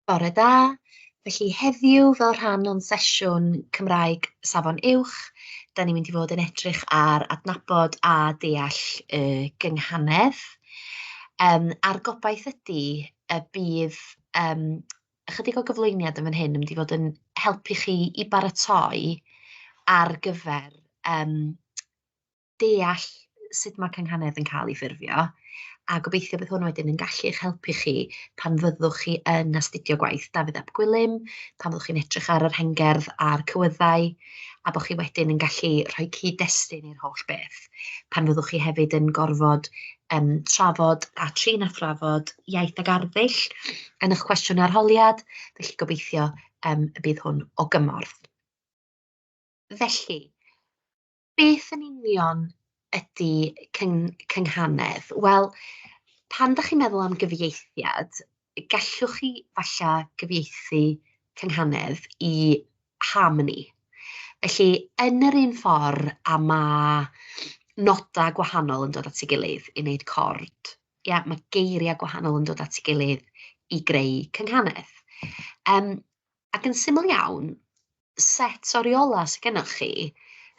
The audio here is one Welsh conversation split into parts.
Bore da. Felly heddiw, fel rhan o'n sesiwn Cymraeg Safon Uwch, dan ni'n mynd i fod yn edrych ar adnabod a deall y gynghanedd. A'r gobaith ydy y bydd ychydig o gyflwyniad yn fan hyn yn mynd i fod yn helpu chi i baratoi ar gyfer deall sut mae cynghanedd yn cael ei ffurfio, a gobeithio bydd hwn wedyn yn gallu eich helpu chi pan fyddwch chi yn astudio gwaith Dafydd ap Gwilym, pan fyddwch chi'n edrych ar yr hengerdd a'r cywyddau, a bod chi wedyn yn gallu rhoi cyd-destun i'r holl beth, pan fyddwch chi hefyd yn gorfod trafod a trin a thrafod iaith ag arddull yn eich cwestiwn arholiad, felly gobeithio y bydd hwn o gymorth. Felly, beth yn union ydy cynghanedd? Wel, pan dach chi'n meddwl am gyfieithiad, gallwch chi falle gyfieithu cynghanedd i harmony. Felly, yn yr un ffordd a ma' nodau gwahanol yn dod at ei gilydd i wneud cord, ia, ma' geiriau gwahanol yn dod at ei gilydd i greu cynghanedd. Ac yn syml iawn, set o reolau sy gennoch chi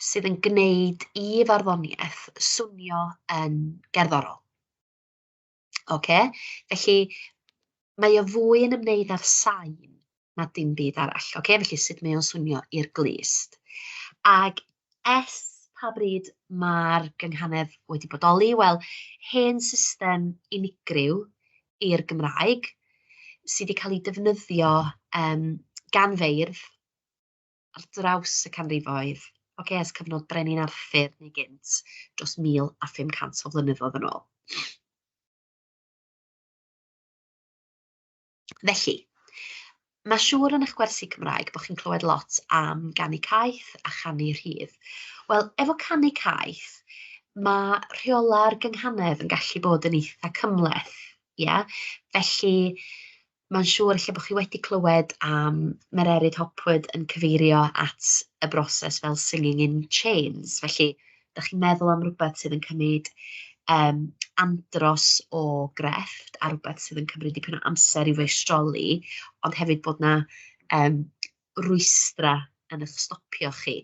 sydd yn gwneud i farddoniaeth swnio yn gerddorol. Ocê, felly mae o fwy yn ymwneud â'r sain na dim byd arall. Ocê, felly sut mae o'n swnio i'r glust. Ac ers pa bryd mae'r gynghanedd wedi bodoli? Wel, hen system unigryw i'r Gymraeg sy 'di cael ei defnyddio gan feirdd ar draws y canrifoedd, ocê, ers cyfnod Brenin Arthur neu gynt, dros 1500 o flynyddoedd yn ôl. Felly, mae siŵr yn eich gwersi Cymraeg bod chi'n clywed lot am ganu caeth a chanu rhydd. Wel, efo canu caeth, mae rheolau'r gynghanedd yn gallu bod yn eitha cymhleth, ie? Felly, mae'n siŵr ella bod chi wedi clywed am Mererid Hopwood yn cyfeirio at y broses fel singing in chains. Felly, dach chi'n meddwl am rywbeth sydd yn cymryd andros o grefft a rywbeth sydd yn cymryd dipyn o amser i'w feistroli, ond hefyd bod 'na rwystrau yn eich stopio chi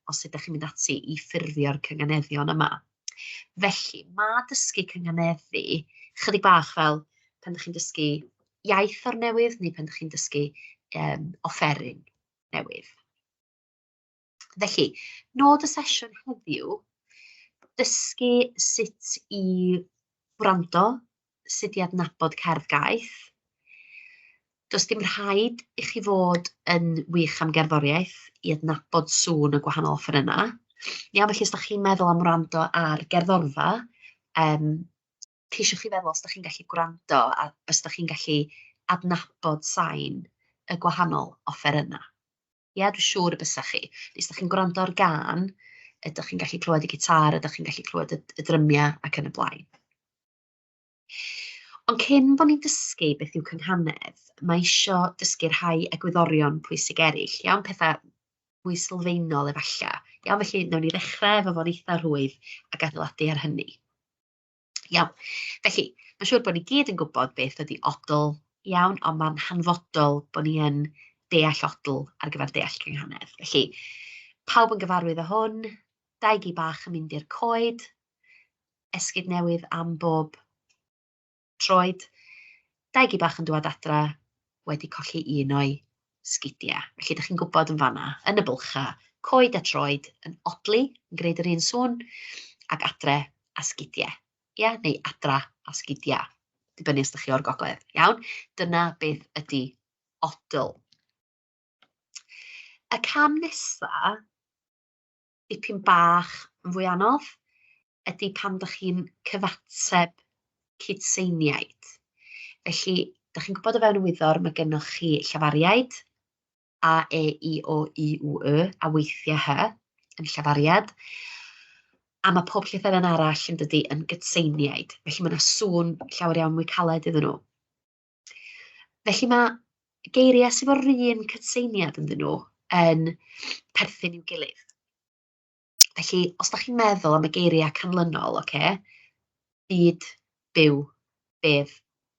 os ydych chi'n mynd ati i ffurfio'r cynganeddion yma. Felly, ma' dysgu cynganeddu chydig bach fel pan dach chi'n dysgu iaith o'r newydd neu pan dach chi'n dysgu offeryn newydd. Felly, nod y sesiwn heddiw, dysgu sut i wrando, sut i adnabod cerdd gaeth. Does dim rhaid i chi fod yn wych am gerddoriaeth i adnabod sŵn y gwahanol offerynnau. Iawn, felly os dach chi'n meddwl am wrando ar gerddorfa, ceisiwch chi feddwl os dach chi'n gallu gwrando a os dach chi'n gallu adnabod sain y gwahanol offerynnau. Ie, dwi'n siŵr y bysa chi. Neu os dach chi'n gwrando ar gân, ydych chi'n gallu clywed y gitâr, ydych chi'n gallu clywed y drymiau ac yn y blaen. Ond cyn bod ni'n dysgu beth yw cynghanedd, mae isio dysgu rhai egwyddorion pwysig eraill, iawn, pethau mwy sylfaenol efallai. Iawn, felly wnawn ni ddechrau efo fo'n eitha rhwydd ac adeiladu ar hynny. Iawn, felly mae'n siŵr bod ni gyd yn gwybod beth ydy odl, iawn, ond mae'n hanfodol bod ni yn deall odl ar gyfer deall cynghanedd. Felly, pawb yn gyfarwydd â hwn, dau gi bach yn mynd i'r coed, esgid newydd am bob troed, dau gi bach yn dŵad adra wedi colli un o'i sgidiau. Felly, dach chi'n gwybod yn fan'na, yn y bylchau, coed a troed yn odli, yn gwneud yr un sŵn, ac adre a sgidiau. Ia, neu adra a sgidiau, dibynnu os dach chi o'r gogledd. Iawn? Dyna beth ydy odl. Y cam nesa, dipyn bach yn fwy anodd, ydy pan dach chi'n cyfateb cydseiniaid. Felly, dach chi'n gwybod o fewn y wyddor, mae gennych chi llafariaid, A, E, I, O, U, U, Y, a weithiau H yn llafariad. A mae pob llythyren arall yn dydy yn gytseiniaid. Felly mae yna sŵn llawer iawn mwy caled iddyn nhw. Felly mae geiriau sydd o'r un cytseiniad ynddyn nhw yn perthyn i'w gilydd. Felly, os dach chi'n meddwl am y geiriau canlynol, ocê, byd, byw, bedd,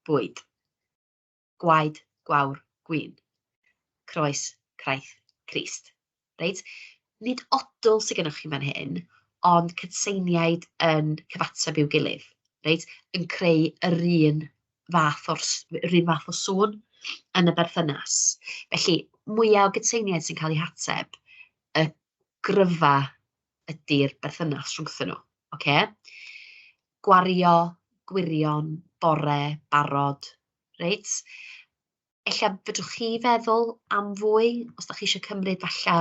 bwyd, gwaed, gwawr, gwin. Croes, craith, Crist. Reit? Nid odl sydd gennych chi fan hyn, ond cytseiniaid yn cyfateb i'w gilydd. Reit? Yn creu yr un fath o'r yr un fath o sŵn yn y berthynas. Felly, mwyaf o gytseiniaid sy'n cael eu hateb, y gryfa ydy'r berthynas rhwngthyn nhw. Ocê? Gwario, gwirion, bore, barod, reit? Ella fedrwch chi feddwl am fwy, os dach chi isio cymryd falle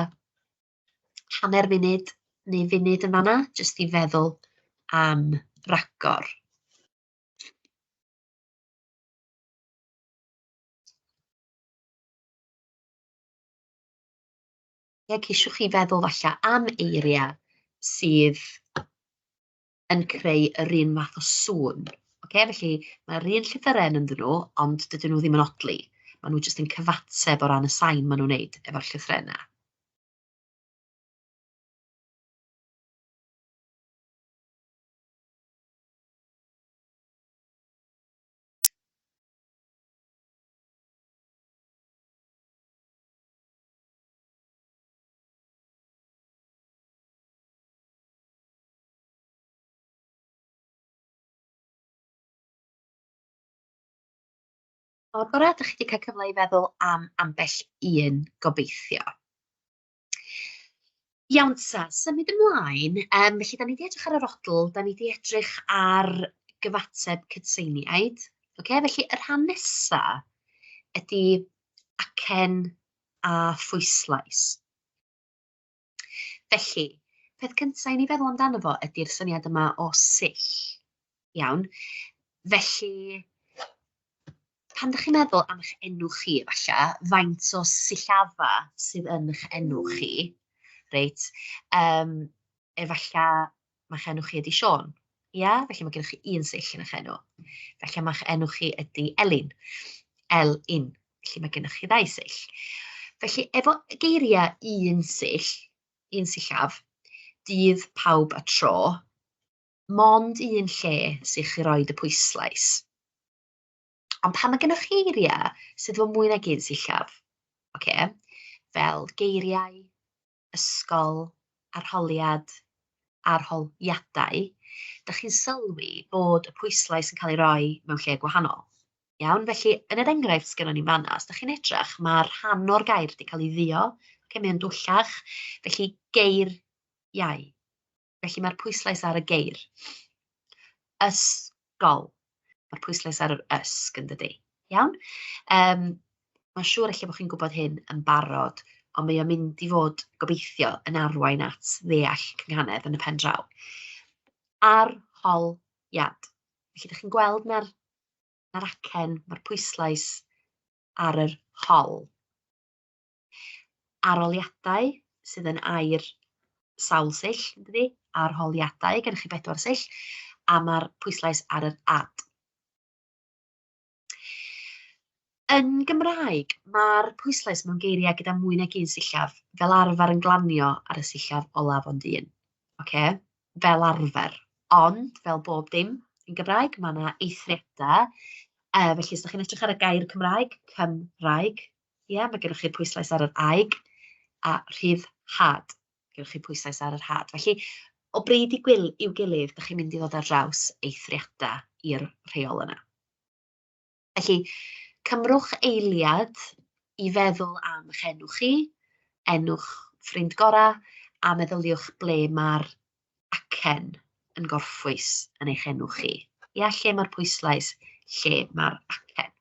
hanner munud neu funud yn fan'na, jyst i feddwl am ragor. Ie, ceisiwch chi feddwl falle am eiriau sydd yn creu yr un fath o sŵn. Ocê, felly mae'r un llythyren ynddyn nhw, ond dydyn nhw ddim yn odli. Maen nhw jyst yn cyfateb o ran y sain maen nhw'n wneud efo'r llythrennau. O'r gorau, dach chi 'di cael cyfle i feddwl am ambell un gobeithio. Iawn ta, symud ymlaen. Felly, da ni 'di edrych ar yr odl, da ni 'di edrych ar gyfateb cytseiniaid. Ocê, felly y rhan nesa ydy acen a phwyslais. Felly, peth cynta i ni feddwl amdano fo ydy'r syniad yma o sill. Iawn? Felly, pan dach chi'n meddwl am eich enw chi efalla, faint o sillafa sydd yn eich enw chi, reit? Yym, efalla ma'ch enw chi ydy Siôn, ia? Felly mae gennych chi un sill yn eich enw. Felly ma'ch enw chi ydy Elin, El-in, felly mae gennych chi ddau sill. Felly efo geiriau un sill, un sillaf, dydd, pawb a tro, mond un lle sy'n chi roed y pwyslais. Ond pan mae gennych chi eiriau sydd efo mwy nag un sillaf, ocê, fel geiriau, ysgol, arholiad, arholiadau, dach chi'n sylwi bod y pwyslais yn cael ei roi mewn lle gwahanol. Iawn, felly yn yr enghraifft sgynnon ni'n fan'na, os dach chi'n edrych, ma' rhan o'r gair 'di cael ei dduo, ocê, mae o'n dwllach, felly geiriau. Felly mae'r pwyslais ar y geir. Ysgol. Mae'r pwyslais ar yr ysg, yn dydy? Iawn? Yym, mae'n siŵr ella bod chi'n gwybod hyn yn barod, ond mae o'n mynd i fod, gobeithio, yn arwain at ddeall cynghanedd yn y pen draw. Arholiad. Felly, dach chi'n gweld na'r na'r acen, mae'r pwyslais ar yr hol. Arholiadau, sydd yn air sawl sill, yn dydi? Arholiadau, gennych chi bedwar sill, a mae'r pwyslais ar yr ad. Yn Gymraeg, mae'r pwyslais mewn geiriau gyda mwy nag un sillaf fel arfer yn glanio ar y sillaf olaf ond un. Ocê? Fel arfer. Ond, fel bob dim yn Gymraeg, mae 'na eithriadau. Felly, os dach chi'n edrych ar y gair Cymraeg, Cymraeg, Ie, mae gennych chi'r pwyslais ar yr aeg a rhyddhad. Gennych chi pwyslais ar yr had. Felly, o bryd i gwyl i'w gilydd, dach chi'n mynd i ddod ar draws eithriadau i'r rheol yna. Felly, cymrwch eiliad i feddwl am eich enw chi, enw'ch ffrind gorau, a meddyliwch ble mae'r acen yn gorffwys yn eich enw chi. Ia, lle mae'r pwyslais, lle mae'r acen.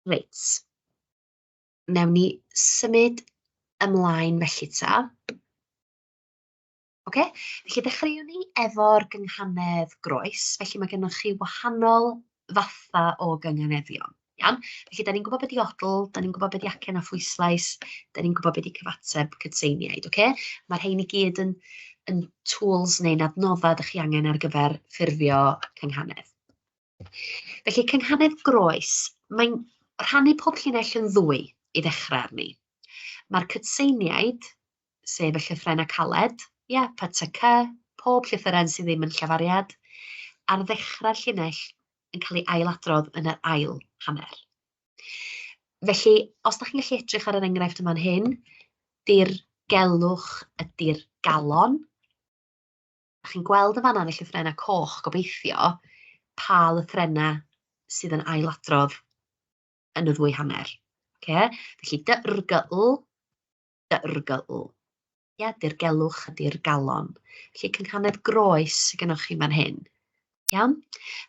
Reit. Wnawn ni symud ymlaen felly ta. Ocê, felly ddechreuwn ni efo'r gynghanedd groes. Felly mae gennych chi wahanol fathau o gynghaneddion. Iawn? Felly, da ni'n gwybod be 'di odl, da ni'n gwybod be 'di acen a phwyslais, da ni'n gwybod be 'di cyfateb cytseiniaid, ocê? Mae'r rhein i gyd yn yn tools neu'n adnoddau dach chi angen ar gyfer ffurfio cynghanedd. Felly, cynghanedd groes, mae'n rhannu pob llinell yn ddwy i ddechrau arni. Mae'r cytseiniaid, sef y llythrennau caled, ia, P, T, C, pob llythyren sydd ddim yn llafariad, ar ddechrau'r llinell yn cael ei ailadrodd yn yr ail hanner. Felly, os dach chi'n gallu edrych ar yr enghraifft yma'n hyn, dirgelwch ydy'r galon. Dach chi'n gweld yn fan'na yn y llythrennau coch, gobeithio, pa lythrennau sydd yn ailadrodd yn y ddwy hanner. Ocê? Felly, dy r g l, dy r g l. Ia, dirgelwch ydy'r galon. Felly cynghanedd groes sydd gennoch chi fan hyn. Iawn?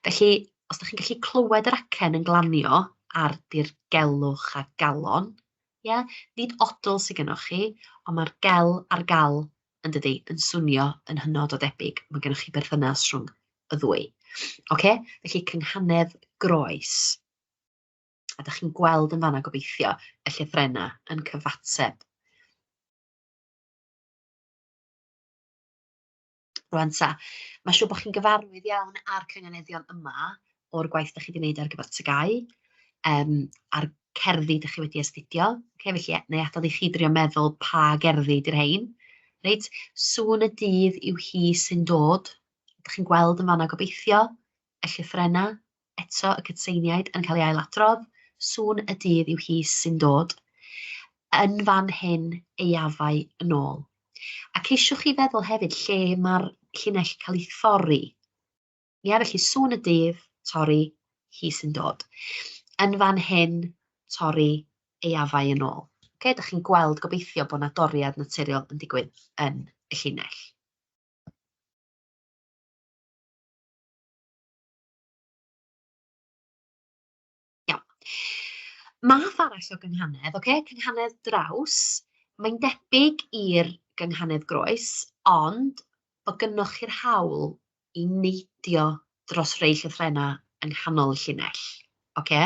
Felly, os dach chi'n gallu clywed yr acen yn glanio ar dirgelwch a galon, ia, nid odl sydd gennoch chi, ond mae'r gel a'r gal, yn dydi, yn swnio yn hynod o debyg. Mae gennoch chi berthynas rhwng y ddwy. Ocê? Felly cynghanedd groes. A dach chi'n gweld yn fan'na gobeithio y llythrennau yn cyfateb. Rŵan ta, mae'n siŵr bod chi'n gyfarwydd iawn â'r cynganeddion yma o'r gwaith dach chi 'di wneud ar gyfer TGAU, yym, a'r cerddi dach chi wedi astudio. Ocê, felly wna i adael i chi drio meddwl pa gerddi 'di'r rhein. Reit, sŵn y dydd yw hi sy'n dod. Dach chi'n gweld yn fan'na gobeithio y llythrennau, eto y cytseiniaid yn cael ei ailadrodd, sŵn y dydd yw hi sy'n dod, yn fan hyn aeafau yn ôl. A ceisiwch chi feddwl hefyd lle mae'r llinell yn cael ei thorri. Ia, felly sŵn y dydd, torri, hi sy'n dod. Yn fan hyn, torri, aeafau yn ôl. Ocê, dach chi'n gweld gobeithio bod 'na doriad naturiol yn digwydd yn y llinell. Iawn. Math arall o gynghanedd, ocê, cynghanedd draws. Mae'n debyg i'r gynghanedd groes, ond bod gynnoch chi'r hawl i neidio dros rei llythrennau yng nghanol y llinell. Ocê?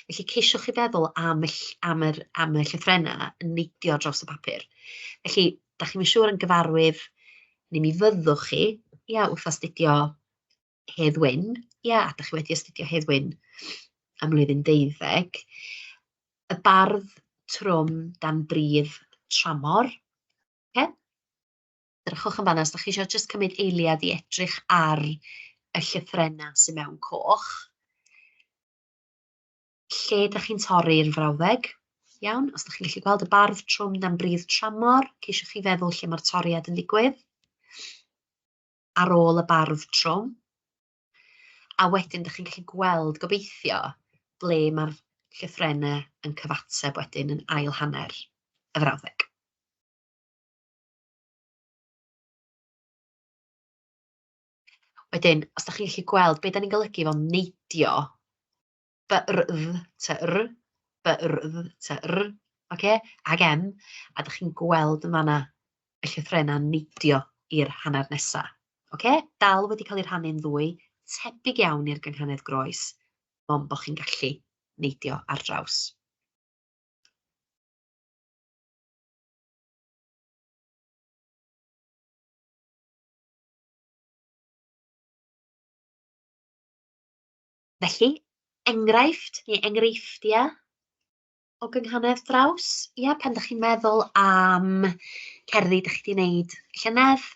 Felly ceisiwch chi feddwl am y ll- am yr am y llythrennau yn neidio dros y papur. Felly, dach chi'm yn siŵr yn gyfarwydd, neu mi fyddwch chi, ia, wrth astudio Hedd Wyn, ia, a dach chi wedi astudio Hedd Wyn am flwyddyn deuddeg, y bardd trwm dan bridd tramor, ocê? Drychwch yn fan'na os dach chi isio jyst cymryd eiliad i edrych ar y llythrennau sy mewn coch. Lle dach chi'n torri'r frawddeg? Iawn, os dach chi'n gallu gweld y bardd trwm dan bridd tramor, ceisiwch chi feddwl lle mae'r toriad yn digwydd. Ar ôl y bardd trwm. A wedyn dach chi'n gallu gweld, gobeithio, ble mae'r llythrennau yn cyfateb wedyn yn ail hanner y frawddeg. Wedyn, os dach chi'n gallu gweld be dan ni'n golygu efo neidio, B R Dd T R, B R Dd T R, ocê, ag M, a dach chi'n gweld yn fan'na y llythrennau'n neidio i'r hanner nesa. Ocê? Dal wedi cael ei rhannu'n ddwy, tebyg iawn i'r gynghanedd groes, mond bod chi'n gallu neidio ar draws. Felly, enghraifft neu enghreifftiau o gynghanedd draws, ia, pan dach chi'n meddwl am cerddi dach chi 'di wneud llynedd,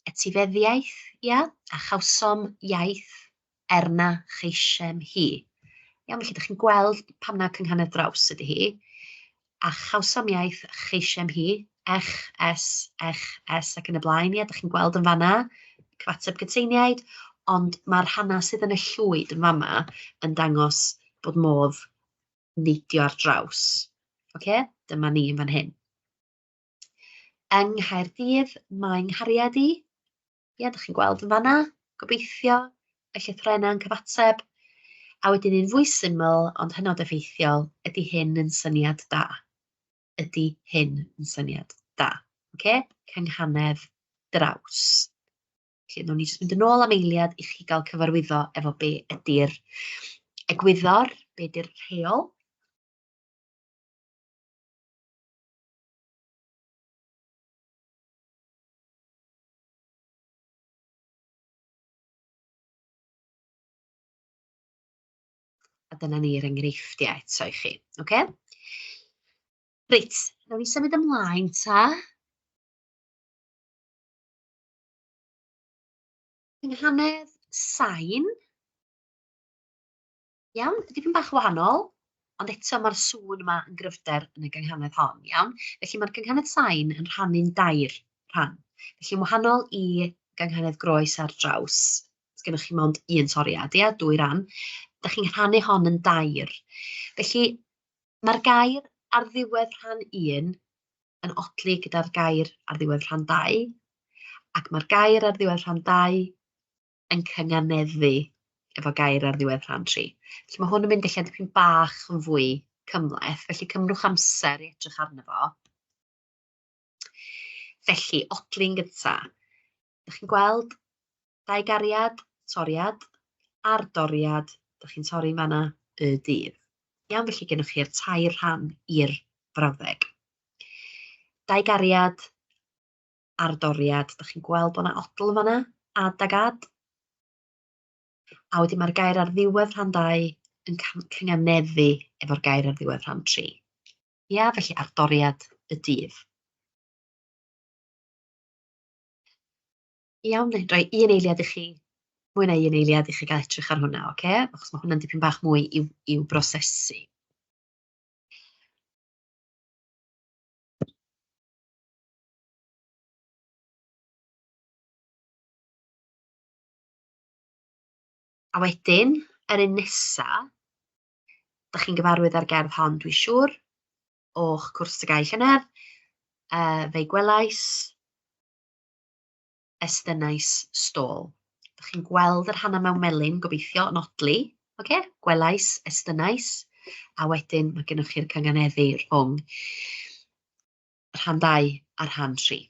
etifeddiaeth, ia, a chawsom iaith er na cheisiem hi. Iawn, felly dach chi'n gweld pam na cynghanedd draws ydy hi. A chawsom iaith cheisiem hi, ech, es, ech, es ac yn y blaen, ia, dach chi'n gweld yn fan'na, cyfateb cytseiniaid, ond mae'r rhannau sydd yn y llwyd yn fama yn dangos bod modd neidio ar draws. Ocê, dyma ni yn fan hyn. Yng Nghaerdydd mae 'nghariad i. Ia, dach chi'n gweld yn fan'na, gobeithio, y llythrennau yn cyfateb. A wedyn un fwy syml, ond hynod effeithiol, ydy hyn yn syniad da? Ydy hyn yn syniad da? Ocê, cynghanedd draws. Felly, wnawn ni jyst mynd yn ôl am eiliad i chi gael cyfarwyddo efo be ydy'r Egwyddor, be di'r rheol? A dyna ni'r enghreifftiau eto i chi. Oce? Reit, nawn ni symud ymlaen ta. Cynghanedd sain. Iawn, dipyn bach wahanol, ond eto mae'r sŵn yma yn gryfder yn y gynghanedd hon, iawn? Felly mae'r gynghanedd sain yn rhannu'n dair rhan. Felly yn wahanol i gynghanedd groes ar draws, os gennych chi mond un toriad, ia, dwy ran, da chi'n rhannu hon yn dair. Felly mae'r gair ar ddiwedd rhan 1 yn odli gyda'r gair ar ddiwedd rhan 2, ac mae'r gair ar ddiwedd rhan 2 yn cynganeddu efo gair ar ddiwedd rhan 3. Felly mae hwn yn mynd ella dipyn bach yn fwy cymhleth, felly cymrwch amser i edrych arno fo. Felly, odli'n gynta. Dach chi'n gweld dau gariad, toriad, a'r doriad, dach chi'n torri'n fanna, y dydd. Iawn, felly gennych chi'r tair rhan i'r frawddeg. Dau gariad, a'r doriad, dach chi'n gweld bod 'na odl yn fanna, ad ag ad. A wedyn mae'r gair ar ddiwedd rhan 2 yn cynganeddu efo'r gair ar ddiwedd rhan 3. Ia, felly ar doriad y dydd. Iawn, wna i roi un eiliad i chi, mwy na un eiliad i chi gael edrych ar hwnna, ocê? Achos ma' hwnna'n dipyn bach mwy i'w i'w brosesu. A wedyn, yr un nesa, dach chi'n gyfarwydd â'r gerdd hon, dwi'n siŵr, o'ch cwrs TGAU llynedd, fe'i gwelais, estynnais stôl. Dach chi'n gweld yr rhannau mewn melyn, gobeithio, yn odli. Ocê? Gwelais, estynnais, a wedyn mae gennych chi'r cynganeddu rhwng rhan 2 a rhan 3.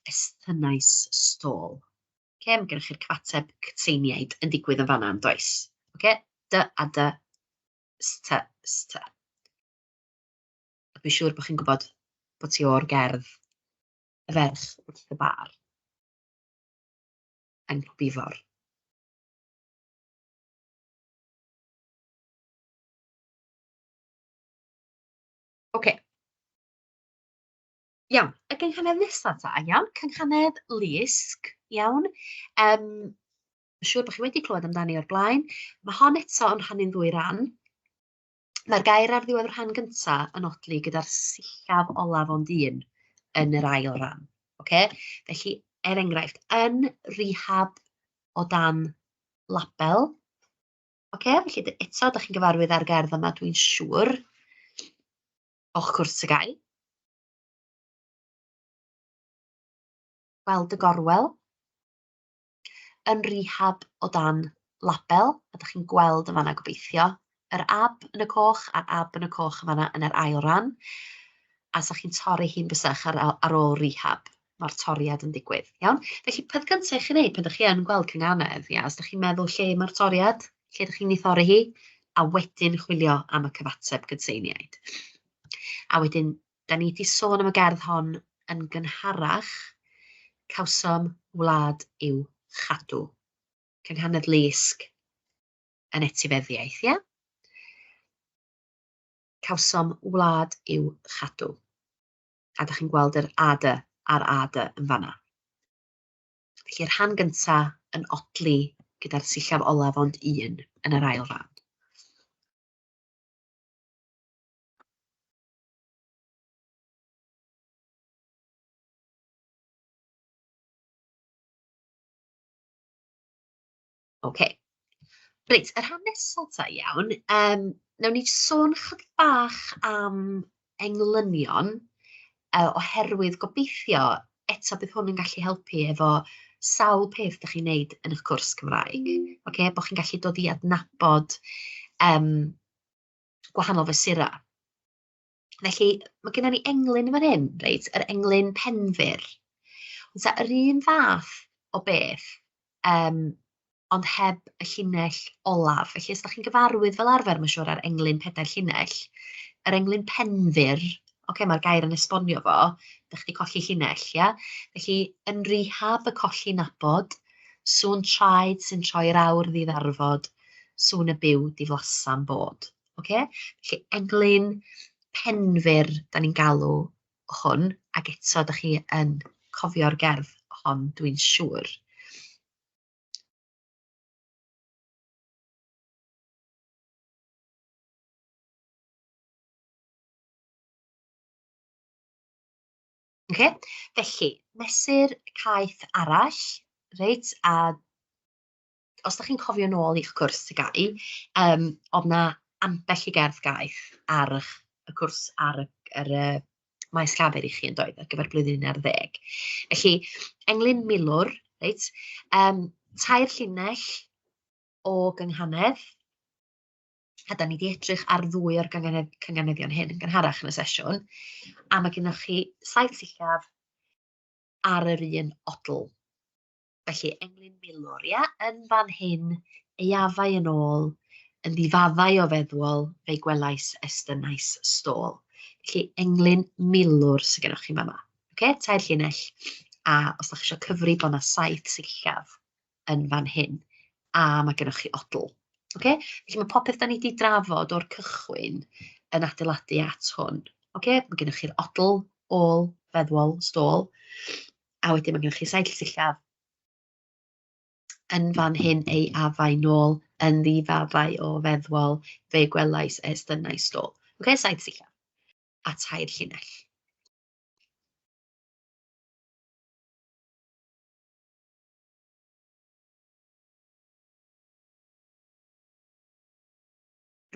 Estynnais stôl. Ocê, mae gennych chi'r cyfateb cytseiniaid yn digwydd yn fan'na, yn does? Ocê, dy a dy, s t, s t. A dwi'n siŵr bod chi'n gwybod bod ti o'r gerdd Y Ferch wrth y Bar yng Nghwm Ifor. Ocê. Iawn, y gynghanedd nesaf ta, iawn, cynghanedd Lusg, iawn. Yym, siŵr bod chi wedi clywed amdani o'r blaen. Mae hon eto yn rhannu'n ddwy ran. Mae'r gair ar ddiwedd y rhan gyntaf yn odli gyda'r sillaf olaf ond un yn yr ail ran. Ocê? Felly, er enghraifft, yn rehab o dan label. Ocê, felly eto, dach chi'n gyfarwydd â'r gerdd yma, dwi'n siŵr, o'ch cwrs TGAU. Gweld y gorwel. Yn rehab o dan label, a dach chi'n gweld yn fan'na gobeithio, yr ab yn y coch a'r ab yn y coch yn fan'na yn yr ail ran. A 'sa chi'n torri hi'n bysach ar ar ôl rehab, mae'r toriad yn digwydd, iawn? Felly peth cyntaf i chi wneud pan dach chi yn gweld cynghanedd, ia, os dach chi'n meddwl lle mae'r toriad, lle dach chi'n ei thorri hi, a wedyn chwilio am y cyfateb gytseiniaid. A wedyn Da ni 'di sôn am y gerdd hon yn gynharach, cawsom wlad i'w chadw. Cynghanedd Lusg yn etifeddiaeth, ie? Cawsom wlad i'w chadw. A dach chi'n gweld yr a dy a'r a dy yn fanna. Felly'r rhan gynta yn odli gyda'r sillaf olaf ond un yn yr ail ran. Oce. Reit, y rhan nesaf ta, iawn. Um, nawn ni sôn chydig bach am englynion, oherwydd gobeithio eto bydd hwn yn gallu helpu efo sawl peth dach chi'n wneud yn eich cwrs Cymraeg. Ocê, bod chi'n gallu dod i adnabod gwahanol fesurau. Felly, mae gennym ni englyn yn fan hyn, reit, yr englyn penfyr. Ond ta, yr un fath o beth, yym... Ond heb y llinell olaf. Felly, os dach chi'n gyfarwydd fel arfer, mae'n siŵr, ar englyn pedair llinell, yr englyn penfyr, ocê, mae'r gair yn esbonio fo, dach chi 'di colli llinell, ia? Felly, yn rehab y colli nabod, sŵn traed sy'n troi'r awr ddiddarfod, sŵn y byw diflasa'n bod. Ocê? Felly, englyn penfyr dan ni'n galw hwn, ac eto dach chi yn cofio'r gerdd hon, dwi'n siŵr. Ocê, felly mesur caeth arall, reit, a os dach chi'n cofio nôl i'ch cwrs TGAU, oedd 'na ambell i gerdd gaeth ar eich y cwrs ar y ar y maes llafur i chi yn doedd ar gyfer blwyddyn 11. Felly, englyn milwr, reit, tair llinell o gynghanedd, a dan ni 'di edrych ar ddwy o'r cynganeddion hyn yn gynharach yn y sesiwn, a mae gennych chi saith sillaf ar yr un odl. Felly, englyn milwr, ia, yn fan hyn, eiafau yn ôl, yn ddifaddau o feddwol, fe'i gwelais estynnais stôl. Felly, englyn milwr sydd gennych chi fama. Ocê, tair llinell, a os dach chi isio cyfri bod 'na saith sillaf yn fan hyn, a mae gennych chi odl. Ocê? Felly mae popeth dan ni 'di drafod o'r cychwyn yn adeiladu at hwn. Ocê? Mae gennych chi'r odl, ôl, feddwol, stôl, a wedyn mae gennych chi saith sillaf yn fan hyn ei afau nôl, yn ddifaddau o feddwol, fe gwelais estynnau stôl. Ocê, saith sillaf a tair llinell.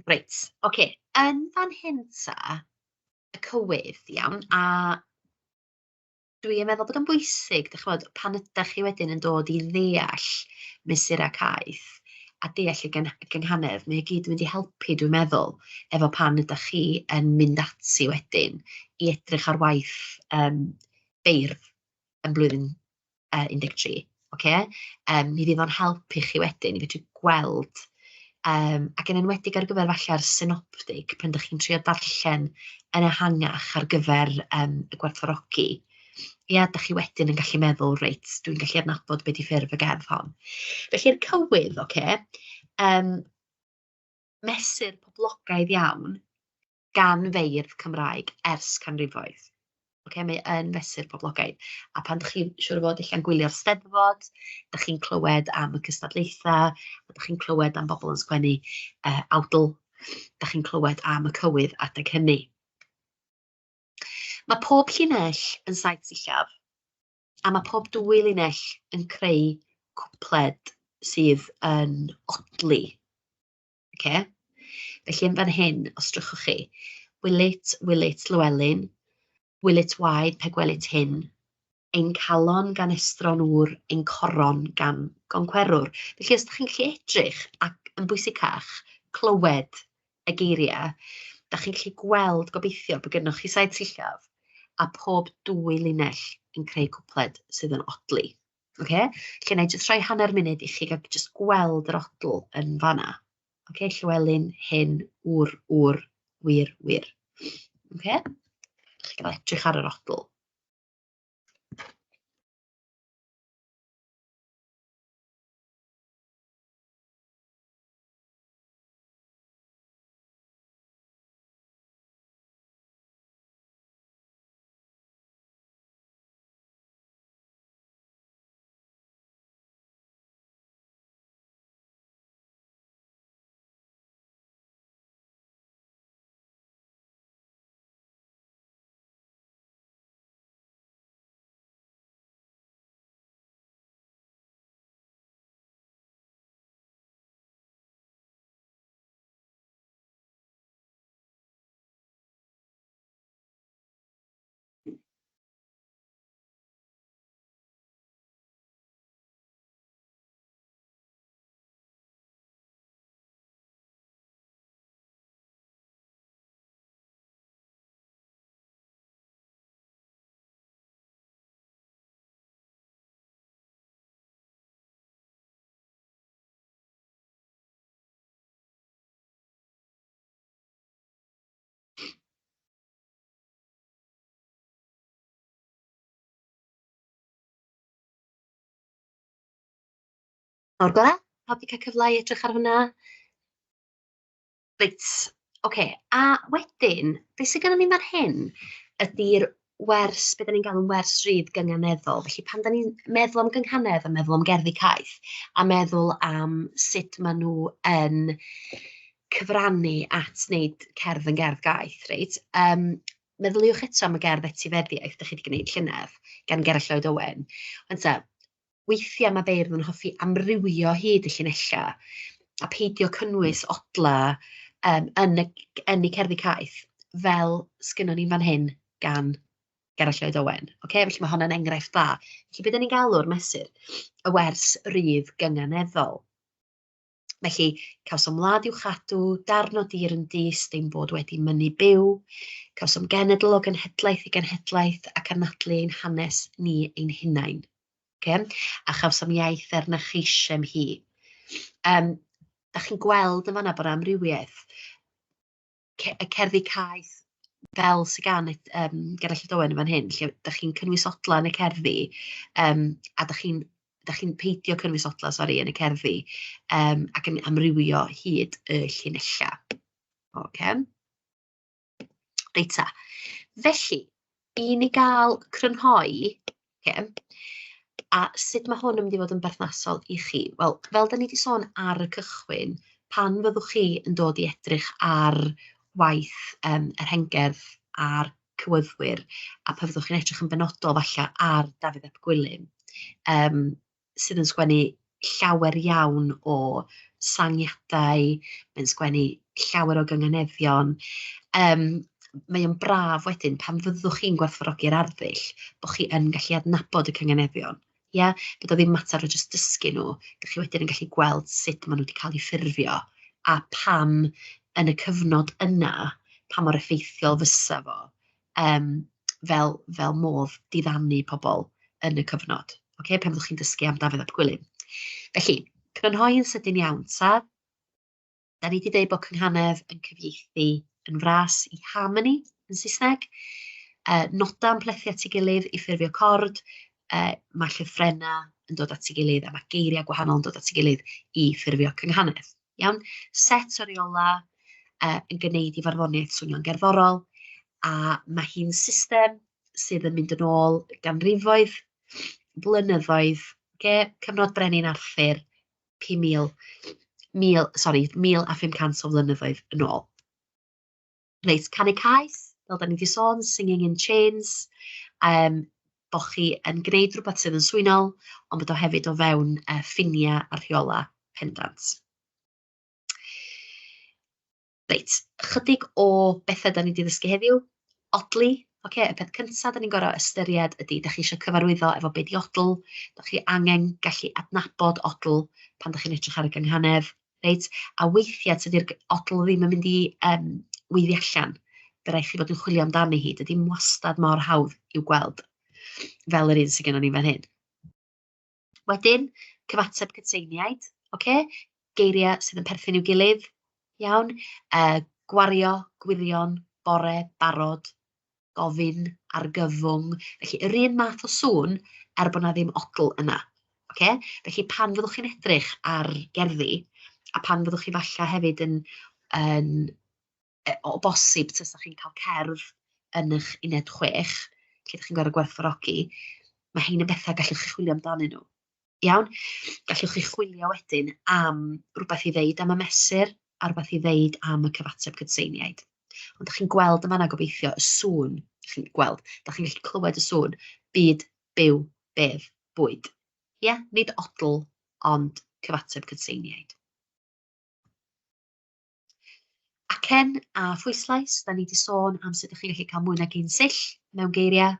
Reit, ocê, yn fan hyn ta, y cywydd, iawn, a dwi yn meddwl bod o'n bwysig, dach chibod, pan ydach chi wedyn yn dod i ddeall mesurau caeth a deall y gynghanedd, mae o gyd yn mynd i helpu, dwi'n meddwl, efo pan ydach chi yn mynd ati wedyn i edrych ar waith beirdd yn blwyddyn 13, ocê? Mi fydd o'n helpu chi wedyn i fedru gweld, ac yn enwedig ar gyfer falle'r synoptig, pan dach chi'n trio darllen yn ehangach ar gyfer y gwerthfawrogi, ia, dach chi wedyn yn gallu meddwl, reit, dwi'n gallu adnabod be 'di ffurf y gerdd hon. Felly'r cywydd, ocê, mesur poblogaidd iawn gan feirdd Cymraeg ers canrifoedd. Ocê, mae yn fesur poblogaidd. A pan dach chi, siŵr o fod, ella'n gwylio'r Steddfod, dach chi'n clywed am y cystadlaethau, a dach chi'n clywed am bobl yn sgwennu awdl, dach chi'n clywed am y cywydd adeg hynny. Mae pob llinell yn saith sillaf, a mae pob dwy linell yn creu cwpled sydd yn odli. Ocê? Felly yn fan hyn, os drychwch chi, Wylit, wylit Llewelyn, wylit waed pe gwelit hyn, ein calon gan estron ŵr, ein coron gan goncwerwr. Felly os dach chi'n gallu edrych ac yn bwysicach, clywed y geiriau, dach chi'n gallu gweld gobeithio bod gennych chi saith sillaf a pob dwy linell yn creu cwpled sydd yn odli. Ocê? Felly wna i jyst rhoi hanner munud i chi gael jyst gweld yr odl yn fan'na. Ocê, Llewelyn, hyn, ŵr, ŵr, wir, wir. Ocê? Chi gael edrych ar yr odl. O'r gorau? Pawb 'di cael cyfle i edrych ar hwnna? Reit, ocê, a wedyn, be sy gynnon ni fan hyn ydy'r wers, be dan ni'n galw'n wers rydd gynganeddol. Felly pan dan ni'n meddwl am gynghanedd a meddwl am gerddi caeth a meddwl am sut maen nhw yn cyfrannu at wneud cerdd yn gerdd gaeth, reit, meddyliwch eto am y gerdd etifeddiaeth dach chi 'di gwneud llynedd gan Gerallt Lloyd Owen. Wan ta, weithiau mae beirdd yn hoffi amrywio hyd y llinellau a peidio cynnwys odla yn, y, yn eu cerddi caeth fel sgynnon ni'n fan hyn gan Gerallt Lloyd Owen. Ocê, felly mae honna'n enghraifft dda. Felly be dan ni'n galw'r mesur? Y wers rydd gynganeddol. Felly, cawsom wlad i'w chadw, darn o dir yn dyst ein bod wedi mynnu byw, cawsom genedl o genhedlaeth i genhedlaeth ac anadlu ein hanes ni ein hunain. Okay? A chawsom iaith er na cheisiem hi. Da chi'n gweld yn fanna bod amrywiaeth. Y cerddi caeth fel sy gan Gerallt Lloyd Owen yn fan hyn, lle dach chi'n cynnwys odlau yn y cerddi, a dach chi'n dach chi'n peidio cynnwys odlau, sori, yn y cerddi, ac yn amrywio hyd y llinellau. Ocê. Reit ta. Felly, i ni gael crynhoi, ocê, a sut mae hwn yn mynd i fod yn berthnasol i chi? Wel, fel dan ni 'di sôn ar y cychwyn, pan fyddwch chi yn dod i edrych ar waith yr Hengerdd a'r Cywyddwyr, a pan fyddwch chi'n edrych yn benodol falle ar Dafydd ap Gwilym, sydd yn sgwennu llawer iawn o sangiadau, mae'n sgwennu llawer o gynganeddion. Mae o'n braf wedyn pan fyddwch chi'n gwerthfawrogi'r arddull, bod chi yn gallu adnabod y cynganeddion, ia? Bod o ddim mater o jyst dysgu nhw, dach chi wedyn yn gallu gweld sut maen nhw wedi cael eu ffurfio a pam yn y cyfnod yna, pa mor effeithiol fysa fo fel, fel modd diddanu pobl yn y cyfnod. Ocê, pan fyddwch chi'n dysgu am Dafydd ap Gwilym. Felly, crynhoi yn sydyn iawn ta. Da ni wedi dweud bod cynghanedd yn cyfieithu yn fras i harmony yn Saesneg. Nodau'n plethu at ei gilydd i ffurfio cord, mae llythrennau yn dod at ei gilydd a mae geiriau gwahanol yn dod at ei gilydd i ffurfio cynghanedd. Iawn? Set o reolau yn gwneud i farddoniaeth swnio'n gerddorol, a mae hi'n system sydd yn mynd yn ôl ganrifoedd, blynyddoedd, ocê, cyfnod Brenin Arthur, 5,000, mil, sori, 1,500 o flynyddoedd yn ôl. Reit, canu caeth, fel dan ni 'di sôn, singing in chains, bod chi yn gwneud rhywbeth sydd yn swynol, ond bod o hefyd o fewn ffiniau a rheolau pendant. Reit, chydig o bethau dan ni 'di ddysgu heddiw. Odli, ocê, y peth cynta dan ni'n gorfod ystyried ydy, dach chi isio cyfarwyddo efo be 'di odl, dach chi angen gallu adnabod odl pan dach chi'n edrych ar y gynghanedd. Reit, a weithiau tydi'r odl ddim yn mynd i weiddi allan. Fe raid chi fod yn chwilio amdani hi. Dydy hi'm wastad mor hawdd i'w gweld fel yr un sydd gennym ni fan hyn. Wedyn, cyfateb cytseiniaid, ocê? Geiriau sydd yn perthyn i'w gilydd, iawn? Gwario, gwirion, bore, barod, gofyn, argyfwng. Felly, yr un math o sŵn, er bod 'na ddim odl yna. Ocê? Felly, pan fyddwch chi'n edrych ar gerddi, a pan fyddwch chi falle hefyd yn, yn o bosib tasach chi'n cael cerdd yn eich uned chwech, lle dach chi'n gorfod gwerthfawrogi, mae rhein yn bethau gallwch chi chwilio amdanyn nhw. Iawn? Gallwch chi chwilio wedyn am rywbeth i ddeud am y mesur a rywbeth i ddeud am y cyfateb cytseiniaid. Ond dach chi'n gweld yn fan'na gobeithio y sŵn, dach chi'n gweld, dach chi'n gallu clywed y sŵn, byd, byw, bedd, bwyd. Ie, nid odl, ond cyfateb cytseiniaid. Acen a phwyslais, da ni 'di sôn am sut dach chi'n gallu cael mwy nag un sill mewn geiriau,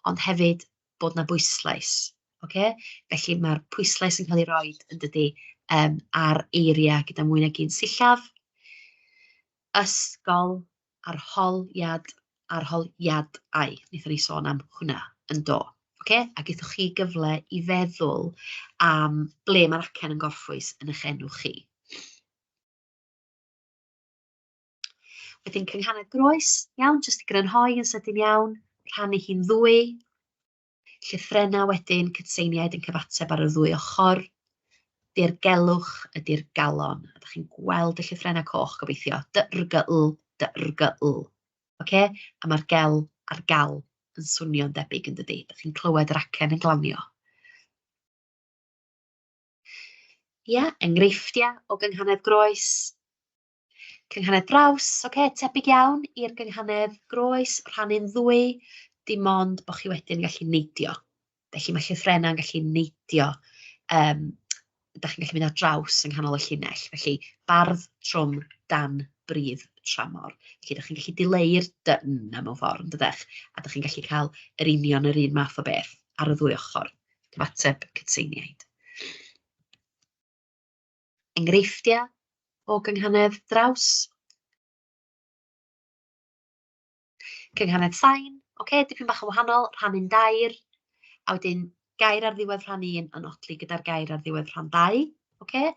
ond hefyd bod 'na bwyslais, ocê? Felly mae'r pwyslais yn cael ei roid, yn dydi, ar eiriau gyda mwy nag un sillaf. Ysgol, arholiad, arholiadau. Wnaethon ni sôn am hwnna yn do. Ocê? A gaethoch chi gyfle i feddwl am ble mae'r acen yn gorffwys yn eich enw chi. Wedyn cynghanedd groes, iawn, jyst i grynhoi yn sydyn iawn, rhannu hi'n ddwy. Llythrennau wedyn, cytseiniaid yn cyfateb ar y ddwy ochr. Dirgelwch ydy'r galon. A dach chi'n gweld y llythrennau coch gobeithio. D R G L, D R G L. Ocê? A mae'r gel a'r gal yn swnio'n debyg yn dydy? Dach chi'n clywed yr acen yn glanio. Ia, enghreifftiau o gynghanedd groes. Cynghanedd draws, ocê, tebyg iawn i'r gynghanedd groes, rhannu'n ddwy, dim ond bod chi wedyn yn gallu neidio. Felly mae llythrennau'n gallu neidio, yym, dach chi'n gallu mynd ar draws yng nghanol y llinell. Felly bardd trwm dan bridd tramor. Felly dach chi'n gallu dileu'r d 'na mewn ffordd, yn dydech? A dach chi'n gallu cael yr union yr un math o beth ar y ddwy ochr. Cyfateb cytseiniaid. Enghreifftiau o gynghanedd draws. Cynghanedd sain, ocê, dipyn bach yn wahanol, rhannu'n dair, a wedyn gair ar ddiwedd rhan un yn odli gyda'r gair ar ddiwedd rhan dau, ocê?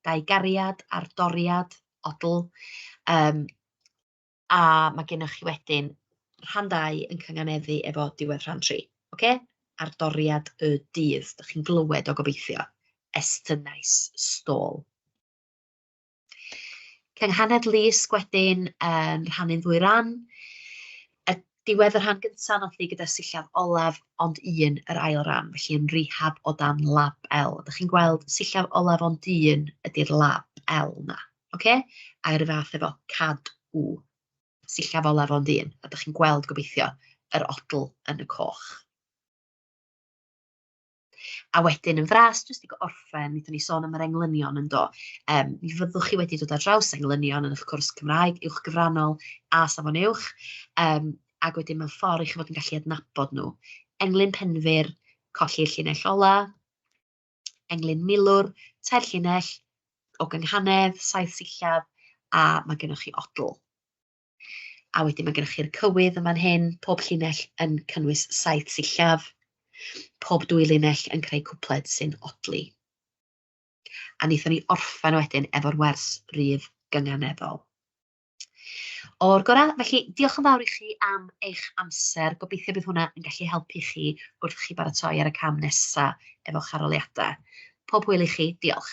Dau gariad ar doriad, odl. Yym, a ma' gennych chi wedyn rhan dau yn cynganeddu efo diwedd rhan tri, ocê? Ar doriad y dydd, dach chi'n glywed o gobeithio, estynnais stôl. Cynghanedd lusg wedyn yn rhannu'n ddwy ran. Y diwedd y rhan gyntaf nodi gyda sillaf olaf ond un yr ail ran, felly yn rehab o dan lab L. Dach chi'n gweld sillaf olaf ond un ydy'r lab L 'na, ocê? A yr un fath efo cad w, sillaf olaf ond un, a dach chi'n gweld gobeithio yr odl yn y coch. A wedyn yn fras, jyst i orffen, wnaethon ni sôn am yr englynion yn do. Mi fyddwch chi wedi dod ar draws englynion yn eich cwrs Cymraeg uwch gyfrannol a Safon Uwch, ac wedyn mewn ffordd i chi fod yn gallu adnabod nhw. Englyn penfyr, colli'r llinell ola, englyn milwr, tair llinell o gynghanedd, saith sillaf, a mae gennych chi odl. A wedyn mae gennych chi'r cywydd yn fan hyn, pob llinell yn cynnwys saith sillaf, pob dwy linell yn creu cwpled sy'n odli. A wnaethon ni orffen wedyn efo'r wers rydd gynganeddol. O'r gorau, felly diolch yn fawr i chi am eich amser. Gobeithio bydd hwnna yn gallu helpu chi wrth chi baratoi ar y cam nesaf efo'ch arholiadau. Pob hwyl i chi, diolch.